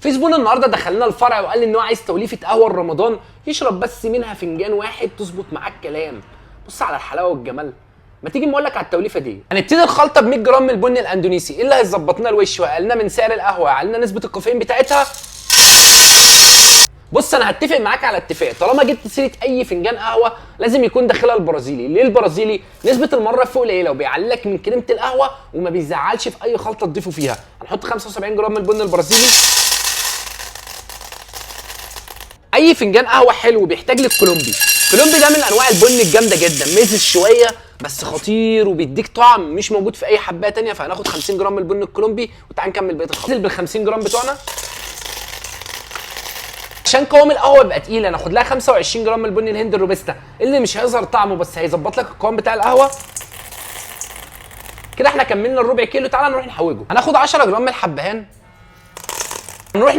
في زبون النهارده دخلنا الفرع وقال لي ان هو عايز توليفة قهوة لرمضان يشرب بس منها فنجان واحد تظبط معاه الكلام. بص على الحلاوة والجمال. ما تيجي اقول لك على التوليفه دي. هنبتدي الخلطة ب 100 جرام من البن الاندونيسي، ايه اللي هيظبط لنا الوش ويقللنا من سعر القهوة ويعلي لنا نسبه الكافيين بتاعتها. بص انا هتفق معاك على اتفاق، طالما جبت سيره اي فنجان قهوة لازم يكون داخلها البرازيلي. ليه البرازيلي؟ نسبه المرة فوق قليله وبيعلي لك من كريمة القهوة وما بيزعلش في اي خلطه تضيفه فيها. هنحط 75 جرام من البن البرازيلي. اي فنجان قهوة حلو بيحتاج للكولومبي. الكولومبي ده من انواع البن الجامدة جدا، مزز شوية بس خطير وبيديك طعم مش موجود في اي حبايه تانية. فهناخد 50 جرام من البن الكولومبي وتعال نكمل بقية الخلطة. ننزل بال 50 جرام بتوعنا. عشان قوام القهوة يبقى تقيل هناخد لها 25 جرام من البن الهندي الروبستا اللي مش هيظهر طعمه بس هيظبط لك القوام بتاع القهوة. كده احنا كملنا الربع كيلو، تعالى نروح نحوجه. هناخد 10 جرام من الحبهان،